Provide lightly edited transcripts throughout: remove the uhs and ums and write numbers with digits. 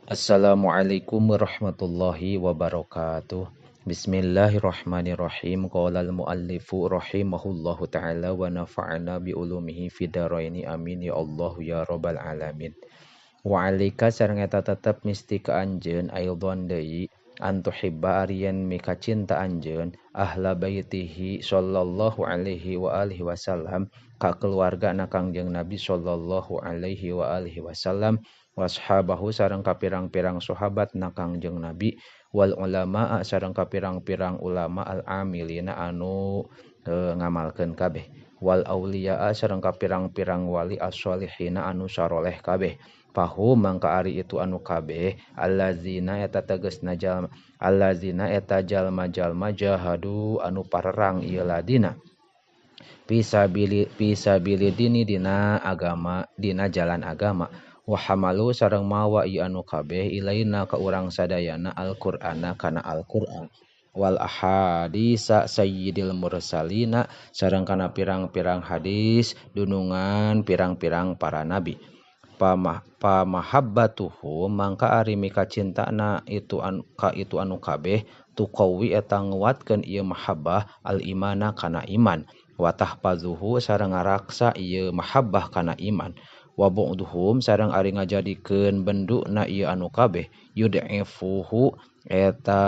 Assalamualaikum warahmatullahi wabarakatuh. Bismillahirrahmanirrahim. Qala al-muallifu rahimahullahu ta'ala wa nafa'ana bi ulumihi fidaraini amin ya Allah ya rabbal alamin. Wa alaika sareng eta tetep misti ka anjeun aidon deui antuhibba arian mika cinta anjeun ahla baitihi sallallahu alaihi wa alihi wasallam ka keluarga na Kangjeng Nabi sallallahu alaihi wa alihi wasallam washabahu sareng kapirang-pirang sahabat na Kangjeng Nabi wal ulama sareng kapirang-pirang ulama al amilina anu ngamalkeun kabeh wal auliya sareng kapirang-pirang wali as-solihina anu saroleh kabeh. Fahum mangka ari itu anu kabeh allazina eta tegasna jalma allazina eta jalma-jalma jahadu anu parerang ieu ladina fisabili dini dina agama dina jalan agama wa hamalu sareng mawa ieu anu kabeh ilaina ka urang sadayana Al-Qur'ana kana Al-Qur'an wal ahadisa sayyidil mursalina sareng kana pirang-pirang hadis dunungan pirang-pirang para nabi. Pamahabbatuhu mangka ari mika cintana itu ka itu anu kabeh tuqawi eta nguatkeun ieu mahabbah al imana kana iman wa tahfazuhu sareng ngaraksa ieu mahabbah kana iman wa bu'duhum sareng ari ngajadikeun benduna ieu anu kabeh yud'ifuhu eta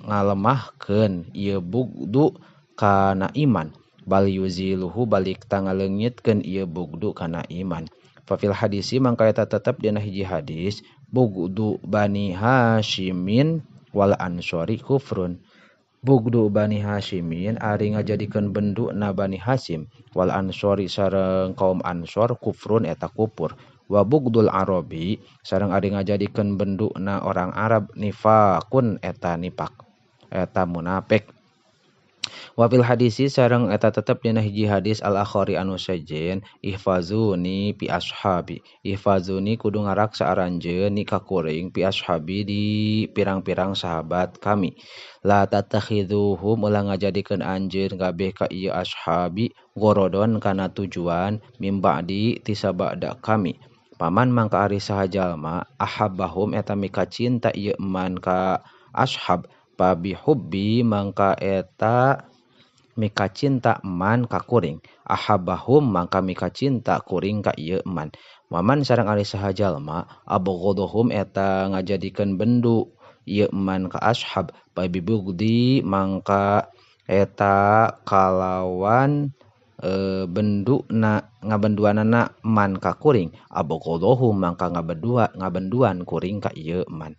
ngalemahkeun ieu bugdu kana iman bal yuziluhu balik tangaleungitkeun ieu bugdu kana iman. Fafil hadisi mangka eta tetep dina hiji hadis bugdu bani Hasyimin wal ansori kufrun. Bugdu bani Hasyimin ari ngajadikeun benduna bani Hasyim wal ansori sareng kaum Ansor kufrun eta kufur. Wa bugdul Arabi sareng ari ngajadikeun benduna orang Arab nifakun eta nifak eta munafik. Wa fil hadisi sareng eta tetep dina hiji hadis al-akhari anu sejen ihfazuni fi ashabi ihfazuni kudu ngaraksa aranjeun ni ka kuring fi ashabi di pirang-pirang sahabat kami la tatakhiduhum ulah ngajadikeun anjeun kabeh ka ieu ashabi gorodon kana tujuan mim ba'di ti sabada kami. Paman mangka ari saha jalma ahabbahum eta mika cinta ieu man ka ashab pabihubbi mangka eta mika cinta man ka kuring ahabbahum mangka mika cinta kuring ka ieu man. Waman sareng ari saha jalma abghaduhum eta ngajadikeun bendu ieu man ka ashab pabibugdi mangka eta kalawan benduna ngabenduanana man ka kuring abghaduhum mangka ngabenduan kuring ka ieu man.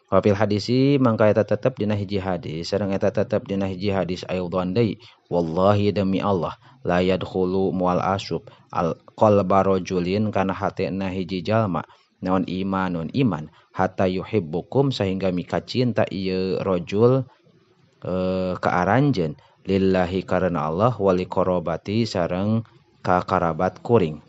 Wafil hadisi mangka eta tetep dina hiji hadis sareng eta tetep dina hiji hadis aidon deui wallahi demi Allah la yadkhulu mual asub al qalba rajulin kana hatena hiji jalma naon imanun iman hatta yuhibbukum sehingga mika cinta ieu rajul ka aranjeun lillahi karena Allah wali qarabati sareng ka karabat kuring.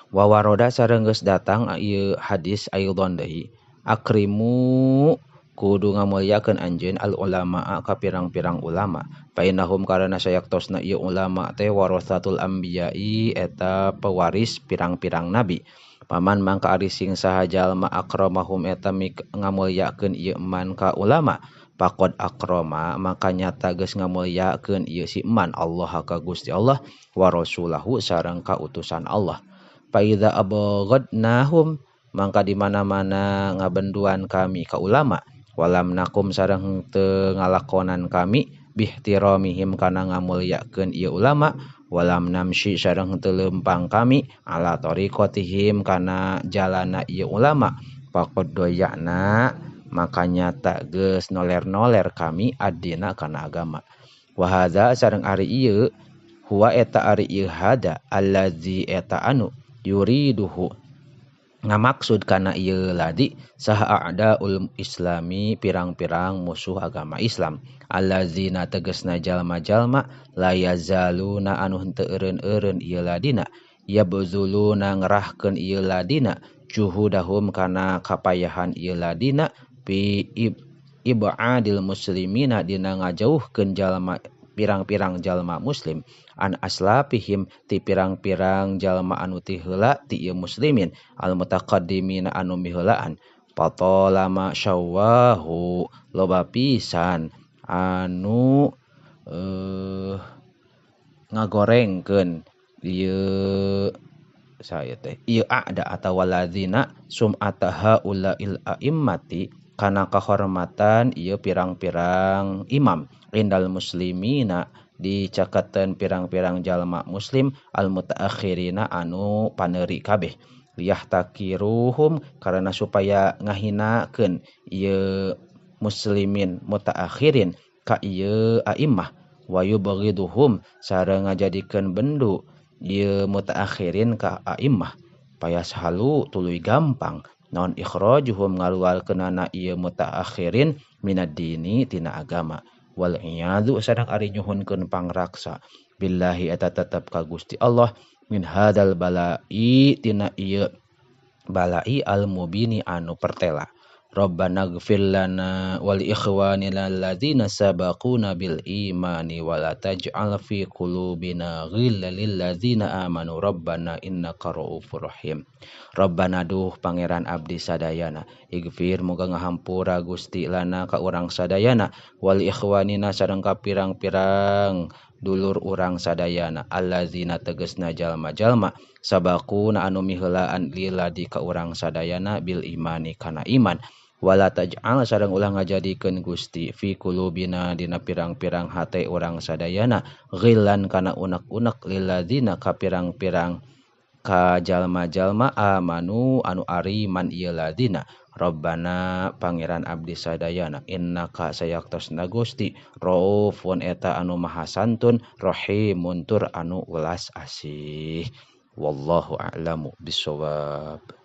Wa waroda sareng geus datang ieu hadis aidon deui akrimu kudu ngamulyakeun anjeun al ulama ka pirang-pirang ulama fa innahum karana sayaktosna ieu ulama teh warasatul anbiya'i eta pewaris pirang-pirang nabi. Paman mangka ari sing saha jalma akramahum eta ngamulyakeun ieu man ka ulama faqad akrama maka nyata geus ngamulyakeun ieu si man Allah ka Gusti Allah wa rasulahu sareng ka utusan Allah. Fa idza abghadnahum mangka di mana-mana ngabenduan kami ka ulama walam nakum sareng teu ngalakonan kami bihtiramihim kana ngamulyakeun ieu ulama walam namsi sareng teu leumpang kami ala tariqatihim kana jalana ieu ulama faqad doyana maka nyata geus noler-noler kami addina kana agama. Wa hadza sareng ari ieu huwa eta ari ieu hada allazi eta anu yuriduhu ngamaksud kana ieu ladi saha a'daul islami pirang-pirang musuh agama Islam allazina tegasna jalma-jalma la yazaluna anu henteu eureun-eureun ieu ladina yabzuluna ngerahkeun ieu ladina juhudahum kana kapayahan ieu ladina fi ibadil muslimina dina ngajauhkeun jalma pirang-pirang jalma muslim an aslafihim ti pirang-pirang jalma anu ti heula ti ieu muslimin al mutaqaddimina anu miheulaan Patolama syawahu loba pisan anu ngagorengkeun ieu saya teh ieu ada atawa ladzina sum'ata haulail a'immati kana kahormatan ieu pirang-pirang imam indal muslimina dicaketeun pirang-pirang jalma muslim al mutaakhirina anu paneuri kabeh liyahtakiruhum karena supaya ngahinakeun ieu muslimin mutaakhirin ka ieu a'immah wa yubghiduhum sareng ngajadikeun bendu ieu mutaakhirin ka a'immah payashalu tuluy gampang naon ikhrajuhum ngaluarkeunana ieu mutaakhirin minad dini tina agama wal iyadu sareng ari nyuhunkeun pangraksa billahi eta tetep ka Gusti Allah min hadal balai tina ieu balai al mubini anu pertela. Rabbana ighfir lana wa li ikhwanina alladzina sabaquna bil imani wa la taj'al fi qulubina ghillan lil ladzina amanu rabbana innaka ra'ufur rahim. Rabbana duh pangeran abdi sadayana ighfir muga ngahampura Gusti lana ka urang sadayana wa li ikhwanina sareng ka pirang-pirang dulur urang sadayana allazina tegesna jalma-jalma sabaquna anu miheulaan liladi ka urang sadayana bil imani kana iman wala taj'al sareng ulah ngajadikeun Gusti fi qulubina dina pirang-pirang hate urang sadayana ghillan kana unek-unek lilladzina ka pirang-pirang ka jalma-jalma amanu anu ariman ieu ladina. Rabbana pangeran abdi sadayana innaka sayaktosna Gusti raufun eta anu maha santun rahimun tur anu welas asih. Wallahu a'lamu bissawab.